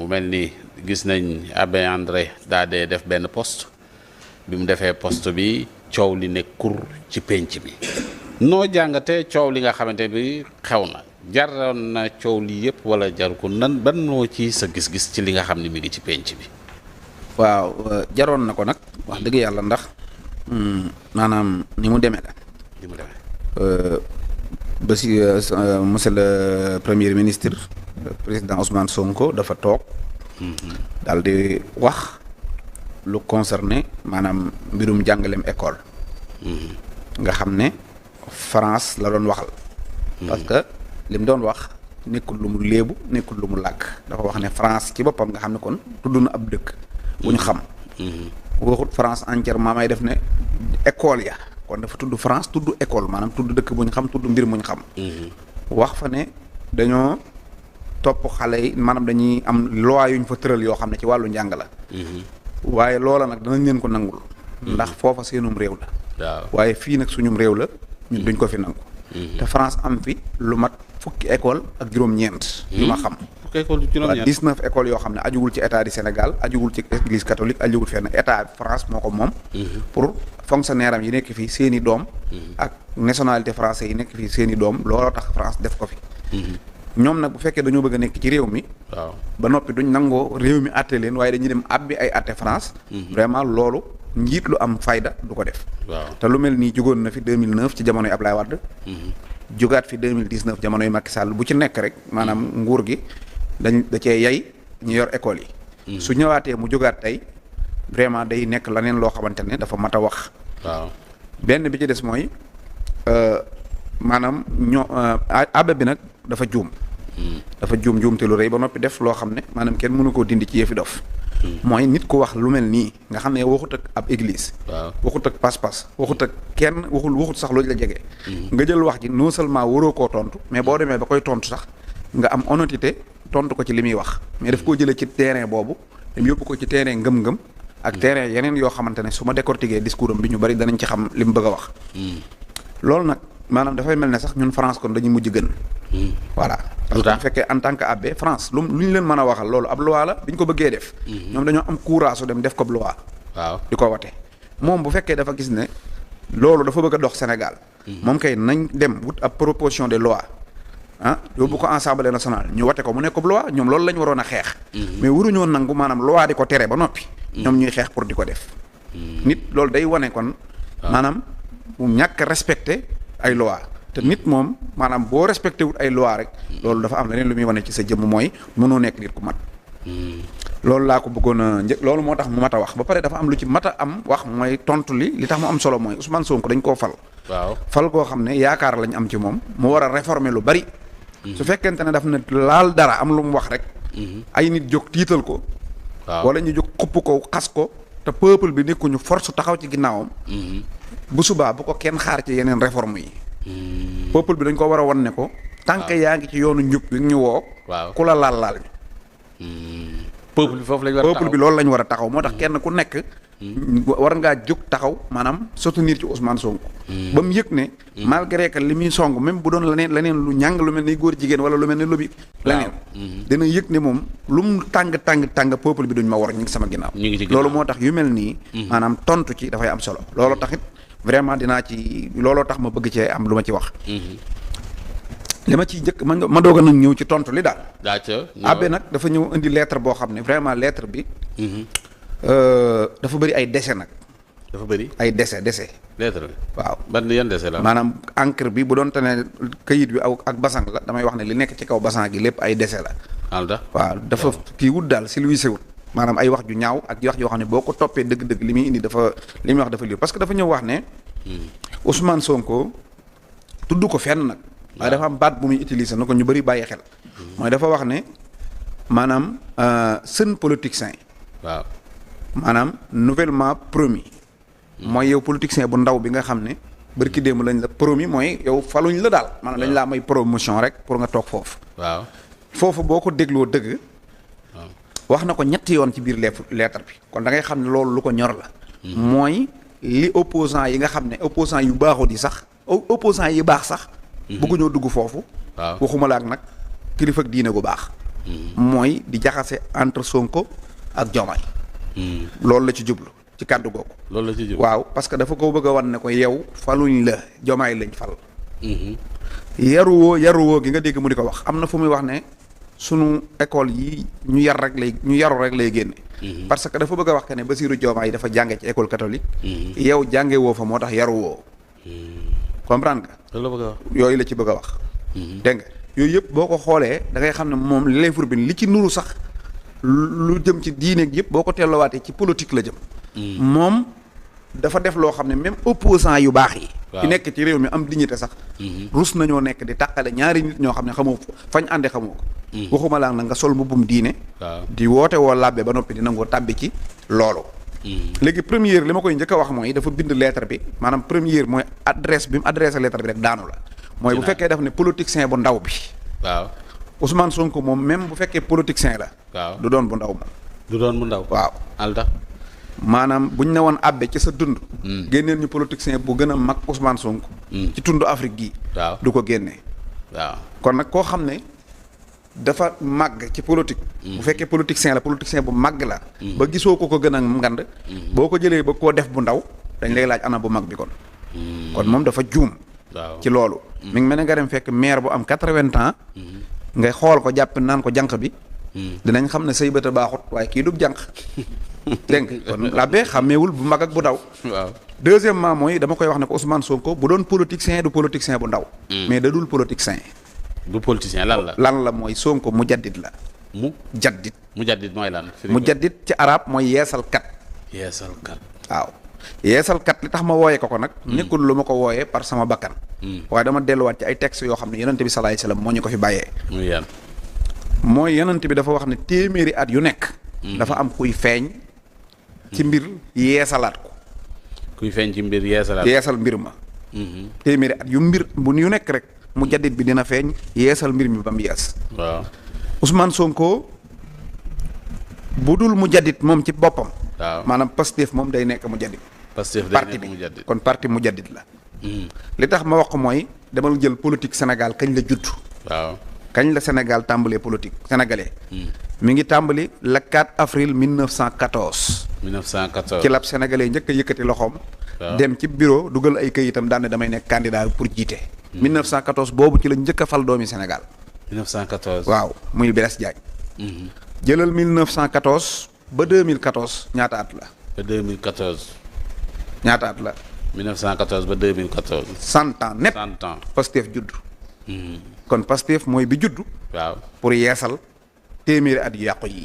mel ni gis nañ Abbé André daa dee def benn poste bi mu defee poste bi coow li ne kur ci pénc bi noo jàngatee coow li nga xamante bi xew na jaroon na coow li yëpp wala jaru ko nan ban noo ci sa gis-gis ci li nga xam ne mi ngi ci pénc bi. waaw jaroon na ko nag wax dëgg yàlla ndax maanaam ni mu demee la. li mu demee. ba si monsieur le premier ministre président Ousmane Sonko dafa toog. daal di wax lu concerné maanaam mbirum jàngaleem école. nga xam ne France la doon waxal. parce que li mu doon wax nekkul lu mu léebu nekkul lu mu làkk dafa wax ne France ci boppam nga xam ne kon tudd na ab dëkk. bu ñu xam. waxut France entièrement may def ne école ya kon dafa tudd France tudd école maanaam tudd dëkk bu ñu xam tudd mbir mu ñu xam. wax fa ne dañoo topp xale yi maanaam dañuy am loi yu ñu fa tëral yoo xam ne ci wàllu njàng la. waaye loola nag danañ leen ko nangul. ndax foofa seenum réew la. waaw waaye fii nag suñum réew la ñun duñ ko fi nangu. te France am fi lu mat fukki école ak juróom-ñeent. yu ma xam. fukki école ak juróom-ñeent 19 écoles yoo xam ne ajuwul ci état du Sénégal ajuwul ci église catholique ajuwul fenn état France moo ko moom. pour fonctionnaire am yi nekk fii seen i doom. ak nationalité français yi nekk fii seen i doom looloo tax France def ko fi. ñoom nag bu fekkee dañoo bëgg a nekk ci réew mi. waaw ba noppi duñ nangoo réew mi àtte leen waaye dañuy dem abbi ay àtte France. vraiment loolu njiit lu am fayda du ko def. waaw te lu mel nii jugoon na fi 2009 ci jamonoy Ablaye Wade. jugaat fi 2019 jamonoy Macky Sall bu ci nekk rek maanaam nguur gi da cee yay ñu yor école yi. su ñëwaatee mu jugaat tey vraiment day nekk leneen loo xamante ne dafa mat a wax. waaw benn bi ci des mooy maanaam abbé bi nag dafa juum. dafa juum te lu rëy ba noppi def loo xam ne maanaam kenn mënu koo dindi ci yëfi dof. mooy nit ku wax lu mel nii nga xam ne waxut ak ab église. waaw waxut ak pas-pas waxut ak kenn waxut sax lu la jege. nga jël wax ji non seulement waroo koo tontu mais boo demee ba koy tontu sax nga am honnêteté tontu ko ci li muy wax mais daf koo jëlee ci terrain boobu dem yóbbu ko ci terrain ngëm-ngëm. ak terrain yeneen yoo xamante ne su ma décortiquer discours am bi ñu bari danañ ci xam li mu bëgg a wax. loolu nag maanaam dafay mel ne sax ñun France kon dañuy mujj gën. voilà parce que bu fekkee en tant que abbé France lu ñu leen mën a waxal loolu ab loi la bi ñu ko bëggee def. ñoom dañoo am courage su dem def ko loi. waaw di ko wate moom bu fekkee dafa gis ne loolu dafa bëgg a dox Sénégal. moom kay nañ dem wut ab proposition de loi yóbbu ko Assemblée nationale ñu wate ko mu nekk loi ñoom loolu la ñu waroon a xeex. mais waruñoo nangu maanaam loi di ko tere ba noppi. ñoom ñuy xeex pour di ko def. nit loolu day wane kon. maanaam mu ñàkk respecté ay loi te nit moom maanaam boo respecté wut ay loi rek. loolu dafa am leneen lu muy wane ci sa jëmm mooy mënoo nekk nit ku mat. loolu laa ko bëggoon a loolu moo tax mu mat a wax ba pare dafa am lu ci mat a am wax mooy tontu li tax mu am solo mooy Ousmane Sonko dañ koo fal. waaw fal koo xam ne yaakaar lañ am ci moom mu war a réformer lu bari. su fekkente ne daf na laal dara am lu mu wax rek. ay nit jóg tiital ko. waaw wala ñu jóg xupp ko xas ko te peuple bi nekkuñu force taxaw ci ginnaawam. bu subaa bu ko kenn xaar ci yeneen réforme yi. peuple bi dañ ko war a wan ne ko. tànk yaa ngi ci yoonu njub bi ñu woo. waaw ku la laal. peuple bi foofu lañ war a taxaw peuple bi loolu lañ war a taxaw moo tax kenn ku nekk. war ngaa jóg taxaw maanaam soutenir ci Ousmane Sonko. ba mu yëg ne. malgré que li muy song même bu doon leneen lu ñàng lu mel ni góor jigéen wala lu mel ni lobby. leneen dina yëg ne moom lu mu tàng peuple bi duñ ma war ñu ngi sama ginnaaw. ñu ngi ci ginnaaw loolu moo tax yu mel nii. maanaam tontu ci dafay am solo. loolu taxit vraiment looloo tax ma bëgg cee am lu ma ci wax. li ma ciy njëkk ma doog a nag ñëw ci tontu li daal. abbé nag dafa ñëw indi lettre boo xam ne vraiment lettre bi. dafa bëri ay décès nag. dafa bëri ay décès lettre bi waaw ban yan décès la. maanaam encre bi bu doon tane këyit bi ak basang la damay wax ne li nekk ci kaw basang gi lépp ay décès la. waaw dafa kii wut daal si luy sewut maanaam ay wax ju ñaaw ak wax yoo xam ne boo ko toppee dëgg-dëgg li muy indi li muy wax dafa liir parce que dafa ñëw wax ne. Ousmane Sonko tudd ko fenn nag. waaye dafa am baat bu muy utiliser na ko ñu bëri bàyyi xel. mooy dafa wax ne maanaam seen politicien. waaw maanaam nouvellement promis. mooy yow politicien bu ndaw bi nga xam ne bërki démb lañ la promis mooy yow faluñ la daal. maanaam dañ laa may promotion rek pour nga toog foofu. waaw foofu boo ko dégloo dëgg. wax na ko ñetti yoon ci biir lettre bi kon da ngay xam ne loolu lu ko ñor la. mooy li opposant yi nga xam ne opposant yu baaxut yi sax opposant yi baax sax. bëgguñoo dugg foofu. waaw waxuma la ak nag kilifa ak diine gu baax. mooy di jaxase entre Sonko ak Diomaye. loolu la ci jublu ci kàddu googu. loolu la ci jublu waaw parce que dafa ko bëgg a wan ne ko yow faluñ la Diomaye lañ fal. yaruwoo gi nga dégg mu di ko wax am na fu muy wax ne sunu école yi ñu yaru rek lay génne. parce que dafa bëgg a wax que ne Bassirou Diomaye dafa jànge ci école catholique. yow jànge woo fa moo tax yaruwoo. comprendre nga. loolu la bëgg a wax. yooyu la ci bëgg a wax. dégg nga yooyu yëpp boo ko xoolee da ngay xam ne moom livre bi li ci nuru sax lu jëm ci diine yëpp boo ko teelowaatee ci politique la jëm. moom dafa def loo xam ne même opposant yu baax yi. waaw ci nekk ci réew mi am dignité sax. rus nañoo nekk di tàqale ñaari nit ñoo xam ne xamoo fañ ànde xamoo ko. waxuma laa nag nga sol mbubbum diine. waaw di woote woo làbbe ba noppi di nangoo tàbbi ci loolu. léegi première li ma koy njëkk a wax mooy dafa bind lettre bi maanaam première mooy adresse bi mu adressé lettre bi rek daanu la. mooy bu fekkee daf ne politicien bu ndaw bi. waaw Ousmane Sonko moom même bu fekkee politicien la. waaw du doon bu ndaw moom. du doon bu ndaw. waaw alda maanaam buñ ne woon abbe ci sa dund. génneel ñu politicien bu gën a mag Ousmane Sonko. ci tund Afrique gii. waaw du ko génnee. waaw kon nag koo xam ne dafa màgg ci politique. bu fekkee politicien la politicien bu màgg la. ba gisoo ko gën a ngand. boo ko jëlee ba koo def bu ndaw dañ lay laaj ana bu mag bi kon. kon moom dafa juum. waaw ci loolu. mi ngi mel ne nga dem fekk maire bu am 80 ans. ngay xool ko jàpp naan ko jànq bi. dinañ xam ne say bët a baaxut waaye kii du jànq. dégg nga kon labbe xàmmeewul bu mag ak bu ndaw. waaw deuxièmement mooy dama koy wax ne ko Ousmane Sonko bu doon politicien du politicien bu ndaw. mais da dul politicien. du politicien lan la. lan la mooy Sonko mu jaddit la. mu jaddit jaddit mooy lan. mu jaddit ci arab mooy yeesalkat. yeesalkat. waaw yeesalkat li tax ma wooyee ko nag. nekkul lu ma ko wooyee par sama bakkan. waaye dama delluwaat ci ay textes yoo xam ne yonent bi salaay salaam moo ñu ko fi bàyyee. muy yan. mooy yonent bi dafa wax ne téeméeri at yu nekk. dafa am kuy feeñ. ci mbir yeesalaat ko. kuy feeñ ci mbir yeesalaat. yeesal mbir ma. téeméeri at yu nekk rek mu jaddit bi dina feeñ yeesal mbir mi ba mu yees. waaw Ousmane Sonko bu dul mu jaddit moom ci boppam. waaw maanaam Pastef moom day nekk mu jaddit. Pastef day parti nekk mu bi jaddit. kon parti mu jaddit la. li tax ma wax ko mooy dama jël politique Sénégal kañ la judd. waaw kañ la Sénégal tàmbalee politique sénégalais. mi ngi tàmbali le 4 avril 1914. 1914 ci la sénégalais njëkk a yëkkati loxoom. waaw dem ci bureau dugal ay këyitam daan ne damay nekk candidat pour jiite. 1914 boobu ci la njëkk a fal doomi Sénégal. 1914. waaw muy Blaise Diagne. jëlal 1914 ba 2014 ñaata at la. ba 2014. ñaata at la. 1914 ba 2014. 100 ans net. 100 ans. Pastef judd. kon Pastef mooy bi judd. waaw pour yeesal téeméeri at yu yàqu yi.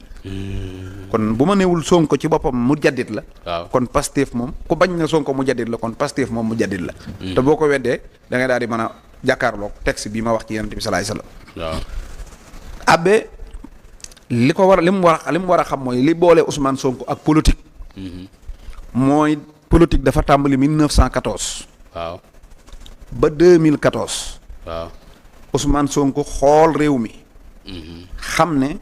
kon bu ma newul Sonko ci boppam mu jaddit la. waaw kon Pastef moom ku bañ na Sonko mu jaddit la kon Pastef moom mu jaddit la. te boo ko weddee da ngay daal di mën a jàkkaarloog texte bi ma wax ci Yonent bi salaay salaam. waaw Abbé li ko war li mu war a xam mooy li boole Ousmane Sonko ak politique. mooy politique dafa tàmbali 1914. waaw ba 2014. waaw Ousmane Sonko xool réew mi. xam ne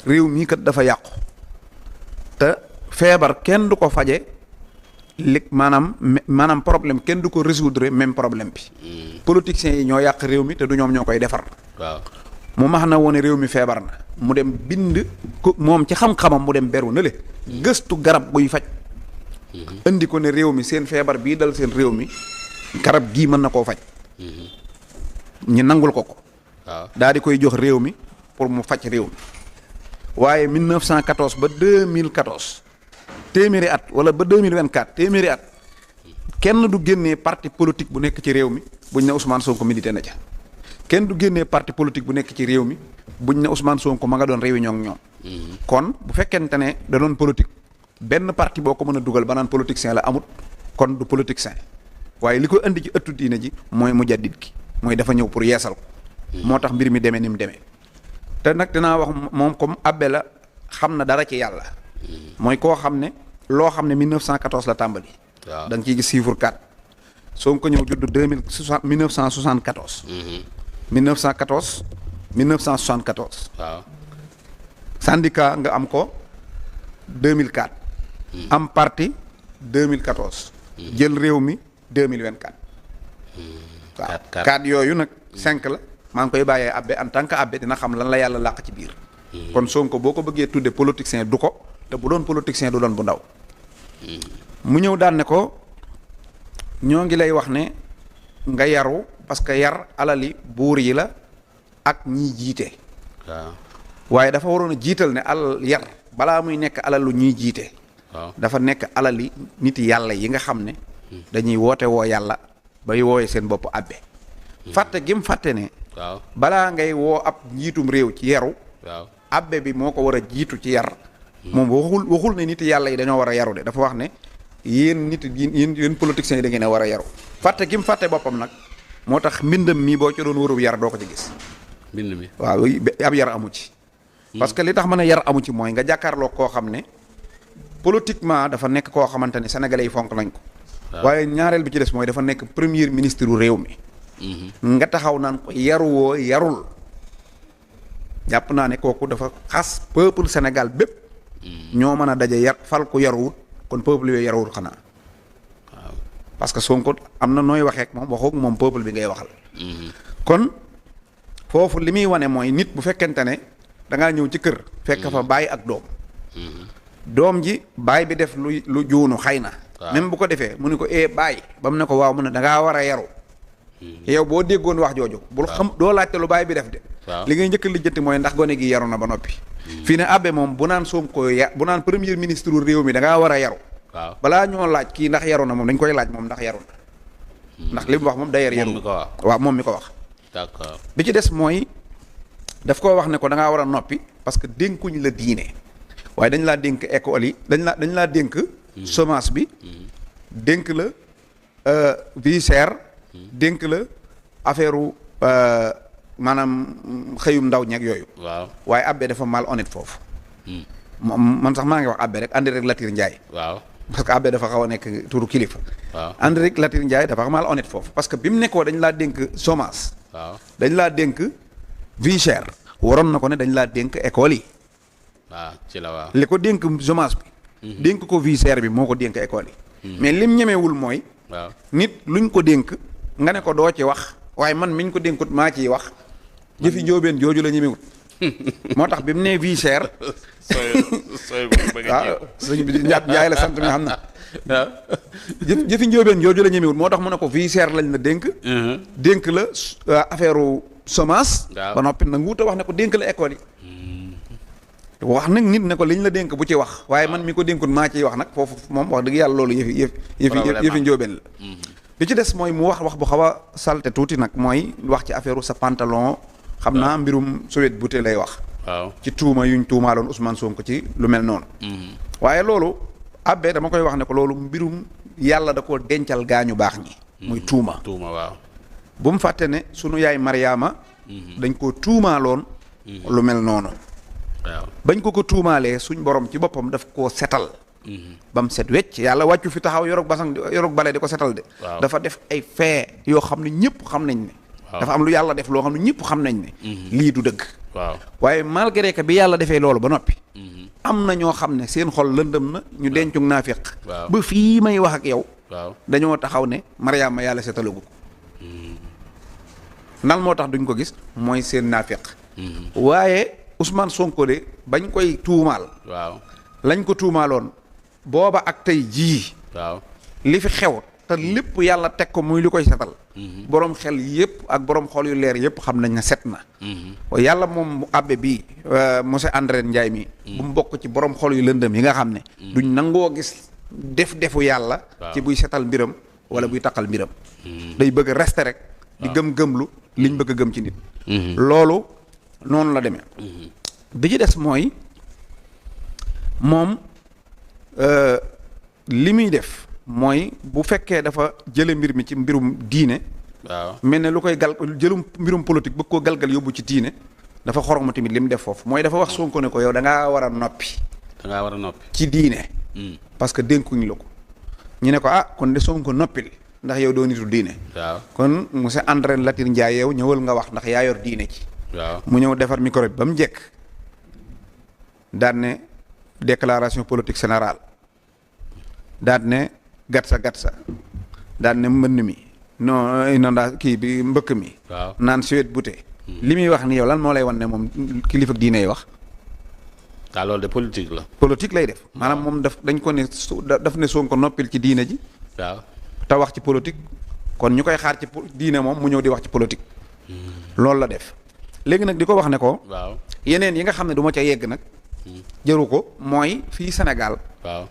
réew mii kat dafa yàqu. te feebar kenn du ko faje li maanaam problème kenn du ko résoudre même problème bi. politiciens yi ñoo yàq réew mi te du ñoom ñoo koy defar. waaw mu max na woone réew mi feebar na mu dem bind ko moom ci xam-xamam mu dem beru na le gëstu garab buy faj. indi ko ne réew mi seen feebar bii dal seen réew mi garab gii mën na koo faj. ñu nangul ko. waaw daal di koy jox réew mi pour mu faj réew mi waaye 1914 ba 2014 téeméeri at wala ba 2024 téeméeri at kenn du génnee parti politique bu nekk ci réew mi buñ ne Ousmane Sonko milité na ca kenn du génnee parti politique bu nekk ci réew mi buñ ne Ousmane Sonko ma nga doon réunion ak ñoom. kon bu fekkente ne da doon politique benn parti boo ko mën a dugal ba naan politicien la amut kon du politicien waaye li ko indi ci ëttu diine ji mooy mu jaddit gi mooy dafa ñëw pour yeesal ko. moo tax mbir mi demee ni mu demee te nag dinaa wax moom comme abbé la xam na dara ci yàlla. mooy koo xam ne loo xam ne 1914 la tàmbali. waaw da nga ciy gis chiffre 4 soo ko ñëw judd 1974. 1914 1974. waaw syndicat nga am ko 2004. am parti 2014. jël réew mi 2024. waaw 4 yooyu nag 5 la maa ngi koy bàyyee abbé en tant que abbé dina xam lan la yàlla làq ci biir. kon Sonko boo ko bëggee tudde politicien du ko te bu doon politicien du doon bu ndaw. mu ñëw daan ne ko ñoo ngi lay wax ne nga yaru parce que yar alali buur yi la ak ñiy jiite. waaw waaye dafa waroon a jiital ne alal yar balaa muy nekk alalu ñuy jiite. waaw dafa nekk alali nit yàlla yi nga xam ne. dañuy woote woo yàlla bay wooye seen bopp abbe. fàtte gi mu fàtte ne. waaw balaa ngay woo ab njiitum réew ci yaru. waaw abbe bi moo ko war a jiitu ci yar. moom waxul ne nit yàlla yi dañoo war a yaru de dafa wax ne yéen nit yéen politiciens yi da ngeen a war a yaru. fàtte gi mu fàtte boppam nag moo tax mbindam mii boo ci doon wërub yar doo ko ci gis. mbind mi waaw ab yar amu ci. parce que li tax mën a yar amu ci mooy nga jàkkaarloo koo xam ne politiquement dafa nekk koo xamante ne sénégalais yi fonk nañ ko. waaye ñaareel bi ci des mooy dafa nekk premier ministre u réew mi. nga taxaw naan ko yaruwoo yarul. jàpp naa ne kooku dafa xas peuple Sénégal bépp. ñoo mën a daje yar fal ko yaruwut kon peuple yooyu yaruwut xanaa. waaw parce que Sonko am na nooy waxeek moom waxoog moom peuple bi ngay waxal. kon foofu li muy wane mooy nit bu fekkente ne da ngaa ñëw ci kër. fekk fa baay ak doom. doom ji baay bi def lu juunu xëy na. même bu ko defee mu ne ko baay ba mu ne ko waaw mu ne da ngaa war a yaru. yow boo déggoon wax jooju. bul xam doo laajte lu baay bi def de. li ngay njëkk a lijjanti mooy ndax gone gi yaru na ba noppi. fii ne abbe moom bu naan Sonko bu naan premier ministre réew mi da ngaa war a yaru. waaw balaa ñoo laaj kii ndax yaru na moom dañ koy laaj moom ndax yaru na. ndax li mu wax moom d'ailleurs yaru. waaw moom mi ko wax. d'accord bi ci des mooy daf koo wax ne ko da ngaa war a noppi parce que dénkuñ la diine waaye dañ laa dénk école yi dañ laa dénk semence bi dénk la vie chère dénk la affaire maanaam xëyum ndaw ñeeg yooyu. waaw waaye abbe dafa mal honnête foofu. man sax maa ngi wax abbe rek andi rek Latir Ndiaye. waaw parce que abbe dafa xaw a nekk turu kilifa. waaw andi rek Latir Ndiaye dafa mal honnête foofu parce que bi mu nekkoo dañ laa dénk semence. waaw dañ laa dénk vie chère waroon na ko ne dañ laa dénk école yi. waaw ci la waaw li ko dénk semence bi. dénk ko vie chère bi moo ko dénk école yi. mais lim ñemewul mooy. waaw nit luñ ko dénk nga ne ko doo ci wax waaye man miñ ko dénkut maa ciy wax. jëfi njóobeen jooju la ñemewut. moo tax bi mu nee vie chère. waaw sëñ bi Njaay la sant mi xam na. waaw jëfi njóobeen jooju la ñemewut moo tax mu ne ko vie chère lañ la dénk. dénk la affaire semence. ba noppi nag wuute wax ne ko dénk la école yi. wax nag nit ne ko liñ la dénk bu ci wax waaye man mi ko dénkut maa ciy wax nag foofu moom wax dëgg yàlla loolu yëfi njóobeen la. li ci des mooy mu wax bu xaw a salte tuuti nag mooy wax ci affaire sa pantalon. xam naa mbirum Sowét Bouté lay wax. waaw ci tuuma yuñ tuumaaloon Ousmane Sonko ci lu mel noonu. waaye loolu abbé dama koy wax ne ko loolu mbirum yàlla da koo dencal gaañu baax ñi. muy tuuma waaw. bu mu fàtte ne sunu yaay Mariama. dañ koo tuumaaloon. lu mel noonu. waaw bañ ko tuumaalee suñ borom ci boppam daf koo setal. ba mu set wecc yàlla wàccu fi taxaw yorog basang yorog bale di ko setal de. dafa def ay fee yoo xam ne ñëpp xam nañ ne. dafa am lu yàlla def loo xam ne ñëpp xam nañ ne. lii du dëgg. waaw waaye malgré que bi yàlla defee loolu ba noppi. am na ñoo xam ne seen xol lëndëm na ñu dencug naafiq. ba fii may wax ak yow. dañoo taxaw ne Mariama yàlla setalagu ko. nan moo tax duñ ko gis mooy seen naafiq. waaye Ousmane Sonko de bañ koy tuumaal. lañ ko tuumaaloon booba ak tey jii. li fi xew. te lépp yàlla teg ko muy li koy setal. borom xel yëpp ak borom xol yu leer yëpp xam nañ ne set na. yàlla moom abbe bii monsieur André Ndiaye mi. bu mu bokk ci borom xol yu lëndëm yi nga xam ne. duñ nangoo gis defu yàlla. ci buy setal mbiram wala buy taqal mbiram. day bëgg a rester rek. di gëm-gëmlu liñ bëgg a gëm ci nit. loolu noonu la demee. bi ci des mooy moom li muy def. mooy bu fekkee dafa jële mbir mi ci mbirum diine. mel ne lu koy jëlum mbirum politique bëgg koo galgal yóbbu ci diine dafa xoromu tamit li mu def foofu mooy dafa wax Sonko ne ko yow da ngaa war a noppi. ci diine. parce que dénkuñ la ko. ñu ne ko kon de Sonko noppil ndax yow doo nitu diine. kon monsieur André Latir Ndiaye yow ñëwal nga wax ndax yaa yor diine ci. mu ñëw defar micro bi ba mu njëkk daan ne déclaration politique générale daan ne. gatsa daan ne mbënn mi non inondation kii bi mbëkk mi. naan Sowét Bouté li muy wax ni yow lan moo lay wan ne moom kilifa diine yi wax. ah loolu de politique la. politique lay def maanaam moom dañ ko ne daf ne Sonko noppil ci diine ji. waaw te wax ci politique kon ñu koy xaar ci diine moom mu ñëw di wax ci politique. loolu la def léegi nag di ko wax ne ko. waaw yeneen yi nga xam ne du ma ca yegg nag. jëru ko mooy fii Sénégal. waaw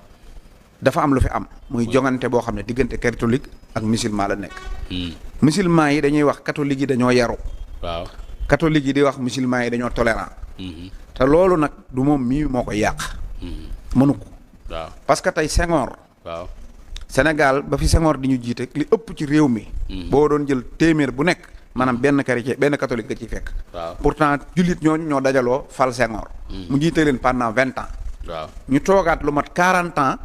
dafa am lu fi am. muy jongante boo xam ne diggante catholique ak musulman la nekk. musulman yi dañuy wax catholique yi dañoo yaru. waaw catholique yi di wax musulman yi dañoo tolérant. te loolu nag du moom mii moo koy yàq. mënu ko. waaw parce que tey Senghor. waaw Sénégal ba fi Senghor di ñu jiite li ëpp ci réew mi. boo doon jël téeméer bu nekk maanaam benn chrétien benn catholique nga ciy fekk. waaw pourtant jullit ñoo dajaloo fal Senghor. mu jiite leen pendant 20 ans. waaw ñu toogaat lu mat 40 ans.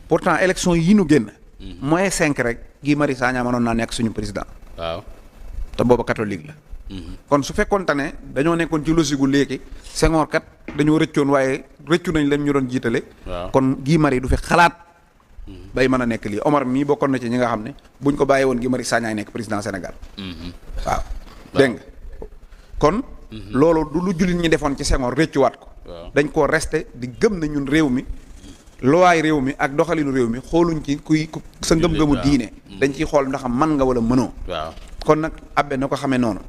pourtant élection yi ñu génn. moins 5 rek Guy Marius Sagna mënoon naa nekk suñu président. waaw te booba catholique la. kon su fekkoonte ne dañoo nekkoon ci logique gu léegi Senghor kat dañoo rëccoon waaye rëccu nañ leen ñu doon jiitale. kon Guy Marius du fi xalaat. bay mën a nekk lii Omar mii bokkoon na ci ñi nga xam ne buñ ko bàyyi woon Guy Marius Sagna nekk président Sénégal. waaw dégg nga kon. loolu du lu jullit ñi defoon ci Senghor rëccuwaat ko. dañ koo resté di gëm na ñun réew mi. luwaay réew mi ak doxalinu réew mi xooluñ ci kuy sa ngëm-ngëmu diine. dañ ciy xool ndax man nga wala mënoo. waaw kon nag abbe na ko xamee noonu.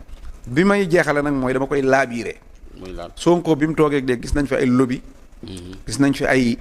bi may jeexale nag mooy dama koy laabiire. muy laat Sonko bi mu toogee de gis nañ fi ay lobby. gis nañ fi ay